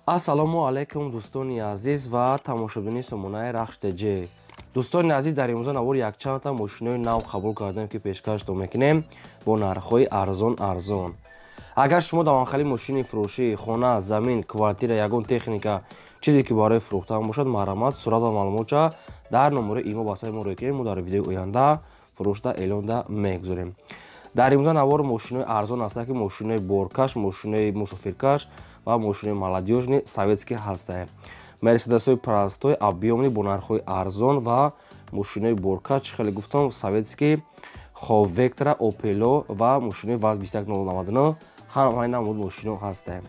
Ассалому алайкум, дӯстони азиз ва тамошобини сомонаи Рахш ТЖ. Дӯстони азиз, дар имрӯза навори якчандта мошинои нав қабул кардем, ки пешкаштон мекунем бо нархҳои арзон арзон. Агар шумо дар манхали мошини фурӯшӣ, хона, замин, квартира, ягон техника, чизе ки барои фурӯхтан бошад, марҳамат, сурат ва маълумотча дар номерои имо ба сайти мо рӯй кунед. Мо дар видеои оянда фурӯшда эълонда мегузорем. Дар имрӯза навор мошинои арзон ҳастанд, ки мошинои боркаш, мошинои мусофиркаш ва мошинои молодёжный советский ҳастанд. Мерседесҳои простой, объёмный, бо нархҳои арзон ва мошинои боркаш, чӣ хеле гуфтам, советский, хоб, Вектра, Опело ва мошинои ВАЗ 21099, ҳамаи намуд мошино ҳастанд.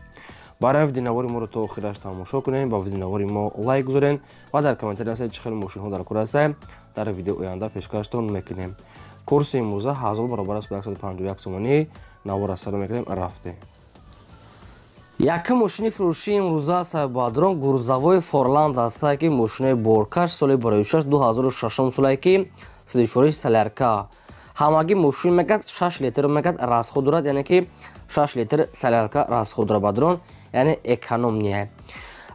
Барои видеонавори моро то охираш тамошо кунем, ба видеонавори мо лайк гузорен ва дар комментария нависед, чӣ хеле мошинҳо дар кор ҳастанд, дар видео оянда пешкаштон мекунем. Курси имрӯза 1000 баробар аст ба 151 сомонӣ. Навора сар мекунем, рафтем. Якум мошини фурӯшии имрӯза, сайбадрон, грузовой Форланд ҳастае, ки мошинои боркаш, соли барои 2006 солае, ки сӯзишвории солярка. Ҳамагӣ мошин мегад 6 литр мегад расход дорад, яъне ки 6 литр солярка расход дорад, бадрон, яъне экономия.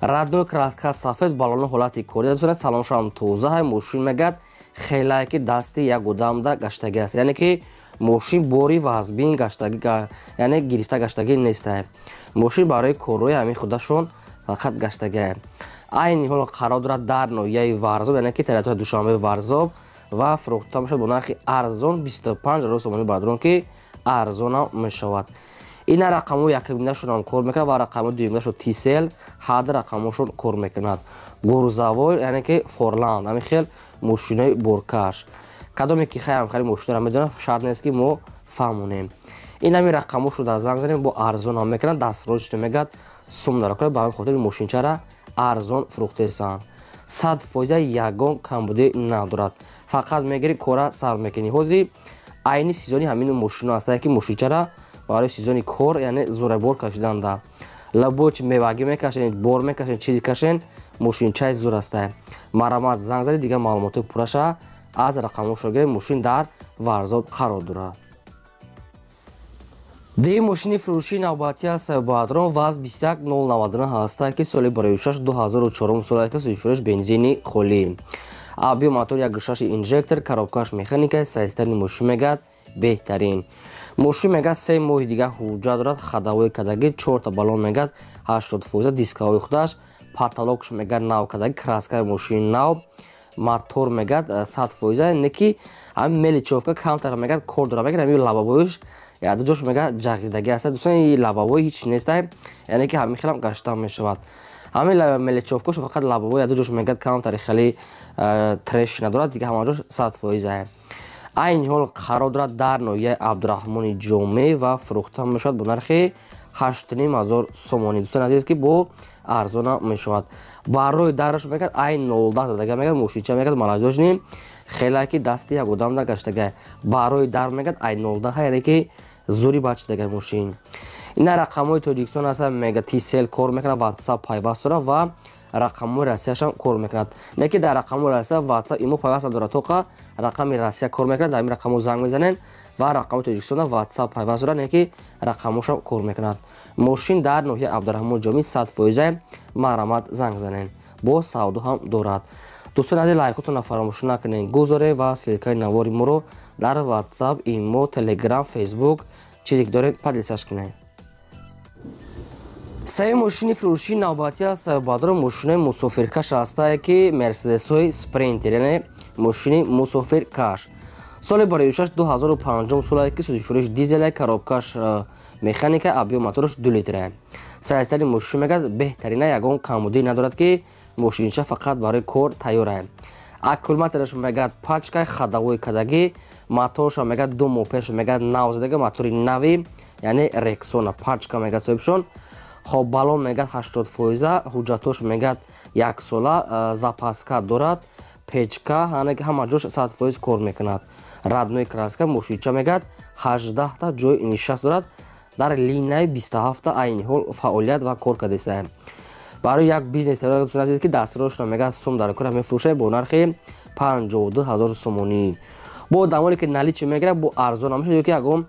Родной краска сафед, балони ҳолати корӣ дорад, салоншам тоза. Мошин мегад хелае ки дасти як одамда гаштагӣ аст, яъне ки мошин бори вазбин гаштагӣ, яъне гирифта гаштагӣ нестае. Мошин барои корҳои ҳамин худашон фақат гаштагиае. Айни ҳол қарор дорад дар ноҳияи Варзоб, яъне ки территорияи Душанбе, Варзоб, ва фурӯхта мешавад бо нархи арзон 25 000 сомонӣ, бадрон, ки арзонам мешавад. Ина рақамҳои якуминашонам кор мекунад ва рақамҳои дуюминашон Тисел, ҳад рақамҳошон кор мекунад. Грузовой, яъне ки Форланд, ҳамин хел мошинои боркаш. Кадоме ки хаям хеле мошиноро медонад, шарт нест, ки мо фаҳмонем. Ин ҳамин рақамҳошро дар занг занем, бо арзонам мекунад, дастрочно мегад сум даркор. Ба ҳамин хотир мошинчара арзон фурӯхтесанд. 100% ягон камбудӣ надорад, фақат мегирӣ, кора сар мекунӣ. Ҳозир айни сезони ҳамин мошино ҳастае, ки мошинчара барои сезони кор, яъне зӯрабор кашиданда, лабоч мевагӣ мекашен, бор мекашен, чизе кашен, мошинчаи зур ҳастае. Марҳамат, занг зани, дигар маълумотҳои пурраша аз рақамҳошо гиред. Мошин дар Варзоб қарор дорад. Дуюм мошини фурӯшии навбатӣ аст, бадрон, ВАЗ 21099 ҳастае, ки соли барои 2004 солае, ки сӯзишвориш бензини холӣ, объём мотор 1,6 инжектор, коробкаш механика. Состояние мошин мегад беҳтарин. Мошин мегад 3 моҳи дигар ҳуҷҷат дорад, ходовой кадаги, чорта баллон мегад 80%, дисковой худаш, потолокш мегад нав кадаги, краскаи мошин нав, мотор мегад 100%. Не ки ҳамин мелочёвка камтар мегад кор дорад, мегад ҳамин лобовойш яду ҷош мегад ҷағидагӣ аст. Дӯстон, лобовой ҳеч нестай, яъне ки ҳамин хелам гаштан мешавад. Ҳамин мелочёвкош фақат лобовой яду ҷош мегад камтари хеле трещина дорад, дига ҳама ҷош 100%. Айни ҳол қарор дорад дар ноҳияи Абдураҳмони Ҷомеъ ва фурӯхта мешавад бо нархи 8500 сомонӣ, дӯстони азиз, ки бо арзона мешавад. Барои дараш мегад ай 010 задага мегад. Мошинча мегад молодёжный, хеле ки дасти як одамда гаштага. Барои дар мегад ай 010, яъне ки зури бачидага мошин. Ина рақамҳои Тоҷикистон аст, мега Тисел кор мекунад, Ватсап пайваст дорад ва рақамҳои Россияшам кор мекунад. Не ки дар рақамҳои Россия Ватсап, имо пайваст надорад, тоқа рақами Россия кор мекунад. Дар ин рақамҳо занг мезанем ва рақамҳои Тоҷикистона Ватсап пайваст дорад, не ки рақамҳошам кор мекунад. Мошин дар ноҳияи Абдураҳмон Ҷомӣ, 100%. Марҳамат, занг занем, бо савдо ҳам дорад. Дӯстони азиз, лайкотонро фаромӯш накунед, гузоред ва ссылкаи навори моро дар Ватсап, имо, Телеграм, Фейсбук, чизе ки доред, поделиться кунед. Сеюм мошини фурӯшии навбатӣ аст, бадро, мошинои мусофиркаш ҳастае, ки Мерседесҳои Спринтер, яъне мошини мусофиркаш, соли барои 2005 солае, ки сӯзишвориш дизеле, коробкаш механика, объём мотораш 2 литра. Состояние мошин мегад беҳтарина, ягон камбудӣ надорад, ки мошинча фақат барои кор тайёра. Аккумулятораш мегад пачка, ходовой кадагӣ, моторша мегад 2 моҳ пеш мегад нав задага, мотори нави, яъне Рексона, пачка мегад соҳибшон. Хоб, баллон мегад 80%, ҳуҷҷатош мегад яксола, запаска дорад, печка, ҳама ҷош 100% кор мекунад. Родной краска. Мошинча мегад 18та ҷои нишаст дорад, дар линияи 27та айни ҳол фаъолият ва кор кардеста. Барои як бизнес, азиз, ки дастрошро мегад сум дар кора мефурӯшад бо нархи 52 000 сомонӣ. Бо дамоне ки наличие мегирад, бо арзон намешавад ё ки ягон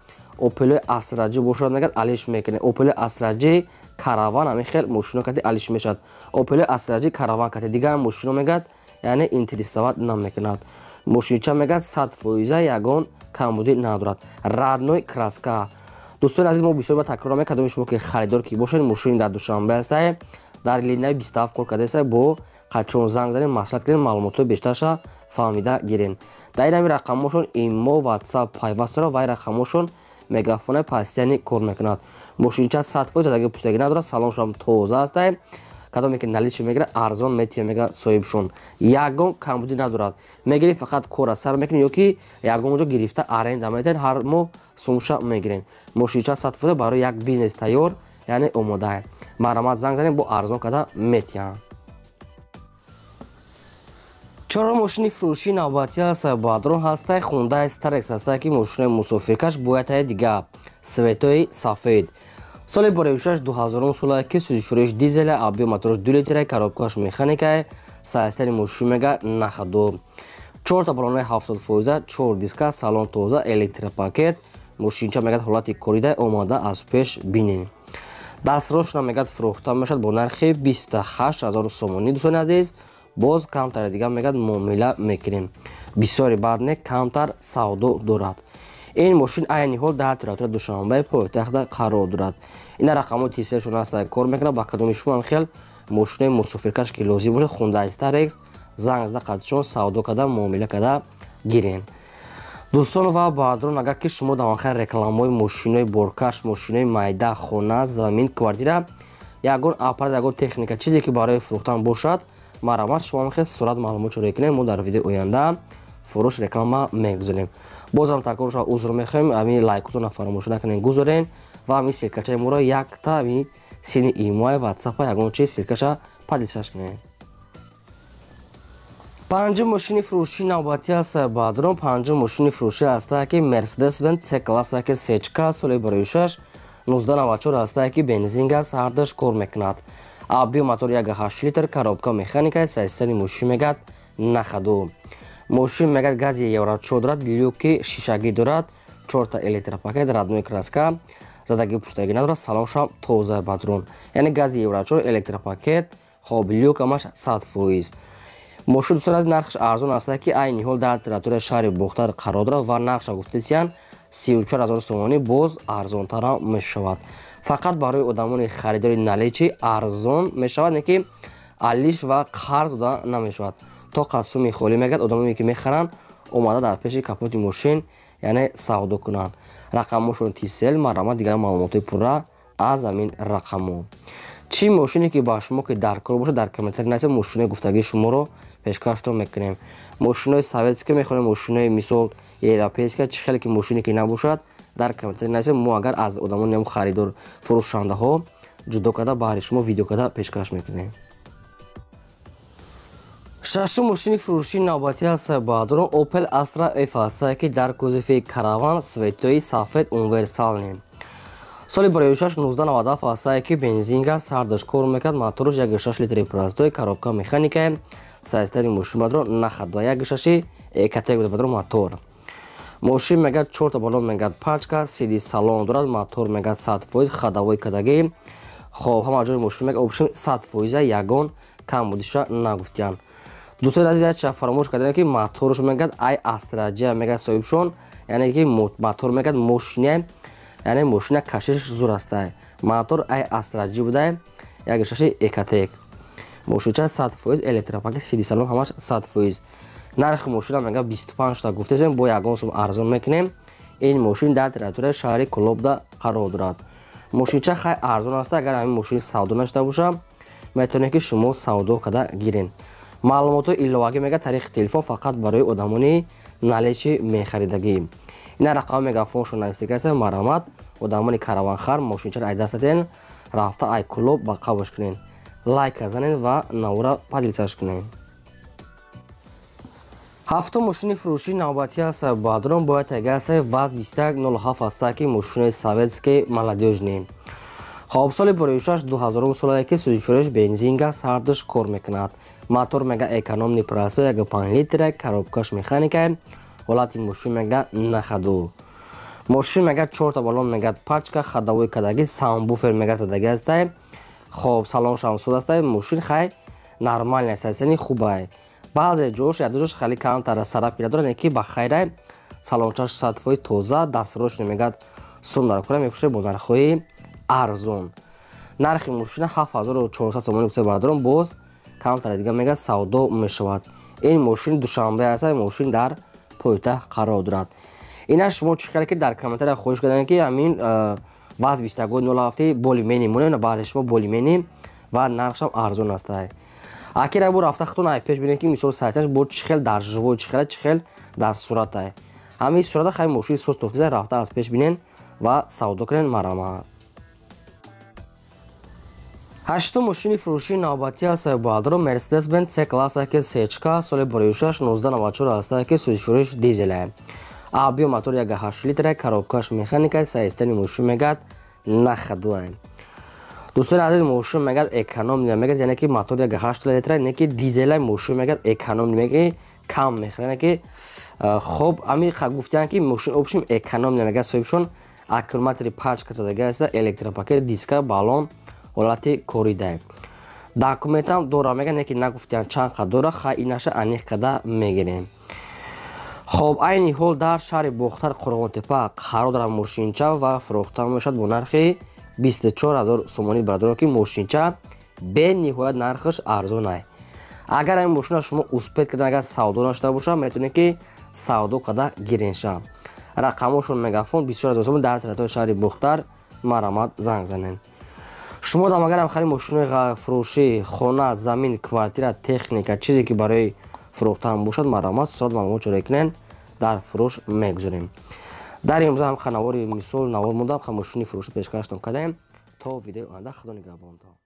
Opel Astra J бошад мегад алиш мекунем. Opel Astra J Караван ҳамин хел мошино кати алиш мешавад. Opel Astra J Караван кати дигар мошино мегад, яъне интересовать намекунад. Мошинча мегад 100% ягон камбудӣ надорад. Родной краска. Дӯстони азиз, мо бисёр ба такрор мекардем, шумо ки харидор ки бошед, мошин дар Душанбе ҳастае, дар линияи 27 кор кардаеста, бо қачон занг занем, маслиҳат кунем, маълумотҳои бештарша фаҳмида гирем. Дар ин ҳамин рақамҳошон имо, WhatsApp пайваст дорад ва ин рақамҳошон мегафонаи пастияни кор мекунад. Мошинча 100% задаги пуштагӣ надорад, салоншам тоза ҳастае. Кадоме ки наличи мегирад, арзон метия мега соҳибшон. Ягон камбудӣ надорад. Мегирӣ фақат кора сар мекунӣ ё ки ягон ҷо гирифта аренда метиҳед, ҳар моҳ сумша мегирем. Мошинча 100% барои як бизнес тайёр, яъне омодае. Марҳамат занг занем, бо арзон карда метиҳанд. Чорум мошини фурӯшии навбатӣ аст, Бадрон ҳастай, Hyundai Starex ҳастай, ки мошинои мусофиркаш бояд тай дига светои сафед. Соли боревишаш 2000 сола ки сӯзишфурӯш дизеля, объем мотораш 2 литра, коробкаш механикае, сайстани мошин мега нахаду. 4 та баллонаи 70%, 4 диска, салон тоза, электропакет, мошинча мегад ҳолати корида омода аз пеш бинед. Дастрочно мегад фурӯхта мешавад бо нархи 28 000 сомонӣ. Дӯстони азиз, боз камтари дигар мегад муомила мекунем. Бисёри баъд не, камтар савдо дорад. Ин мошин айни ҳол дар территорияи Душанбе пойтахта қарор дорад. Ина рақамҳои тисершон ҳаста, кор мекунад. Ба кадоми шумо ҳам хел мошинои мусофиркаш ки лозим бошад, Hyundai Starex, занг зада қадшон савдо карда, муомила карда гирен. Дӯстон ва баъдрон, агар ки шумо дар ванхай рекламаҳои мошинои боркаш, мошинои майда, хона, замин, квартира, ягон аппарат, ягон техника, чизе ки барои фурӯхтан бошад, марҳамат, шумо ҳам хел сурат маълумот чора кунем, мо дар видеои оянда фурӯш реклама мегузорем. Бозам такрор шава, узр мехоҳем, ҳамин лайкотонро фаромӯш накунед, гузорен ва ҳамин ссылкачаи моро якта ҳамин сини имои ватсапа ягон чиз ссылкаша поделиться кунед. Панҷум мошини фурӯшии навбатӣ аст, Бадрон. Панҷум мошини фурӯшӣ ҳастае ки Mercedes Benz C класса ки сечка, соли бароишаш 1994 ҳастае ки бензин газ ҳардаш кор мекунад. Объем мотор 1,8 литр, коробка механика, системи мошин мегад нахаду. Мошин мегад гази евро 4 дорад, люки шишагӣ дорад, 4та электропакет, родной краска, задаги пуштагӣ надорад, салоншам тоза, Бадрон. Яъне гази евро 4, электропакет, хоб, люк ҳамаш 100%. Мошин, дӯстон аз, нархаш арзон аст, ки айни ҳол дар территорияи шаҳри Бохтар қарор дорад ва нархша гуфтесиян 34 000 сомонӣ, боз арзонтарам мешавад. Фақат барои одамони харидори наличный арзон мешавад, не ки алиш ва қарз дода намешавад. То қасуми холӣ мегад, одамоне ки мехаранд, омада дар пеши капоти мошин, яъне савдо кунанд. Рақамҳошон тисел, марҳамат, дигар маълумотҳои пурра аз ҳамин рақамҳо. Чӣ мошине ки ба шумо ки дар кор бошад, дар комментарий нависед, мошинои гуфтагии шуморо пешкаштон мекунем. Мошинои советский мехоҳем, мошинои мисол европейская, чӣ хеле ки мошине ки набошад, дар комментарий нависед, мо агар аз одамони харидор фурӯшандаҳо ҷудо карда, баҳри шумо видео карда пешкаш мекунем. Шашум мошини фурӯшии навбатӣ аст, Баҳодурон, Opel Astra F аст, ки дар кузови караван, светои сафед, универсальный. Соли бароишаш 1997 аст, ки бензин газ ҳардаш кор мекард, мотораш 1,6 литри простой, коробка механика, сайстари мошин бадро нахад ва 1,6 Ecotec буда бадро мотор. Мошин мегад чорта баллон мегад пачка, сиди салон дорад, мотор мегад 100% ходовой кадаги. Хоб, ҳама ҷои мошин мегад общем 100%, ягон камбудиша нагуфтиянд. Дӯстони азиз, ча фаромӯш кардем, ки моторш мегад ай Астра Ҷ мегад соҳибшон, яъне ки мотор мегад мошине, яъне мошина кашиш зур астай. Мотор ай Астра Ҷ будай, 1,6 Ecotec. Мошинча 100% электропакет, сиди салон ҳамаш 100%. Нархи мошина мегад 25 та гуфтесем, бо ягон сум арзон мекунем. Ин мошин дар территорияи шаҳри Кулобда қарор дорад. Мошинча хай арзон аст, агар ҳамин мошин савдо нашуда боша, метавонед ки шумо савдо карда гирен. Маълумотҳои иловагӣ мегӯяд тариқи телефон, фақат барои одамони наличный мехаридагӣ. Ина рақами мегафоншон навистагааст, марҳамат, одамони караванхар, мошинчаро ай дастатен рафта ай Кулоб ба қабуш кунед, лайка занед ва навора поделиться кунед. Ҳафтум мошини фурӯшии навбатӣ аст, Баҳодурон, бояд тагаст ВАЗ 2107 аст, ки мошинои советский молодёжный. Хоб, соли бароишаш 2000 солае ки сӯзишфурӯш бензин газ ҳардуш кор мекунад. Мотор мега экономный простой 1,5 литра, коробкаш механика, ҳолати мошин мега нахаду. Мошин мегад 4 та баллон, мегад пачка ходовой кадаги, сабвуфер мегад задаги ҳастай. Хоб, салон шамсуд ҳастай. Мошин хай нормальный аст, хубай. Баъзе ҷош, яду ҷош хеле камтара царапина дорад, не ки ба хайрай. Салончаш 100% тоза, дастрош мегад сум дар кора мефурӯшад бо нархҳои арзон. Нархи мошина 7400 сомонӣ гуфта, бародарон, боз камтара дига мегад савдо мешавад. Ин мошин Душанбе аст, мошин дар пойтахт қарор дорад. Ина шумо чӣ хеле ки дар комментария хоҳиш карданд, ки ҳамин ВАЗ 2107 более-менее монем, баъди шумо более-менее ва нархшам арзон аст. Аки рабу рафта хатон ай пеш бинед, ки мисол сайташ бо чӣ хел дар живой, чӣ хел, чӣ хел дар суратай. Ҳамин сурата хай мошини соз тофтиза, рафта аз пеш бинен ва савдо кунен, марамат. Ҳаштум мошини фурӯшии навбатӣ аст, бародаро, Мерседес Бенз С класса ки сечка, соли 2006, 1994 аст, ки сӯзишфурӯш дизеле. Объём мотор 1,8 литра, коробкаш механика, состояни мошин мегад на ходу. Дӯстони азиз, мошин мегад экономия мегад, яъне ки мотор 1,8 литра, не ки дизела. Мошин мегад эконом меги, кам мехӯрад, яъне ки хоб ами гуфтиянд, ки мошин общем экономия мегад. Соҳибшон аккумулятори пачка задага аст, электропакет, диска, баллон ҳолати корида. Документам дора меган, не ки нагуфтиянд чанд қад дора. Хай, инаша аниқ када мегирем. Хоб, айни ҳол дар шаҳри Бохтар, Қурғонтепа қарор дорад мошинча ва фурӯхта мешавад бо нархи 24 000 сомонӣ, бародарон, ки мошинча бениҳоят нархаш арзонай. Агар ин мошина шумо успеть кардан, агар савдо нашуда бошад, метавонед ки савдо карда гиренша. Рақамошон Мегафон 24 000 сомон дар территорияи шаҳри Бохтар, марамат занг занед. Шумо дам агарам хари мошинои фурӯшӣ, хона, замин, квартира, техника, чизе ки барои фурӯхтан бошад, марамат соат маълумот ҷорӣ кунед, дар фурӯш мегузорем. Дар имрӯза ҳам ханавори мисол навор мондам, мошини фурӯшӣ пешкаштон кардем. То видеои оянда, худо нигаҳбонтон.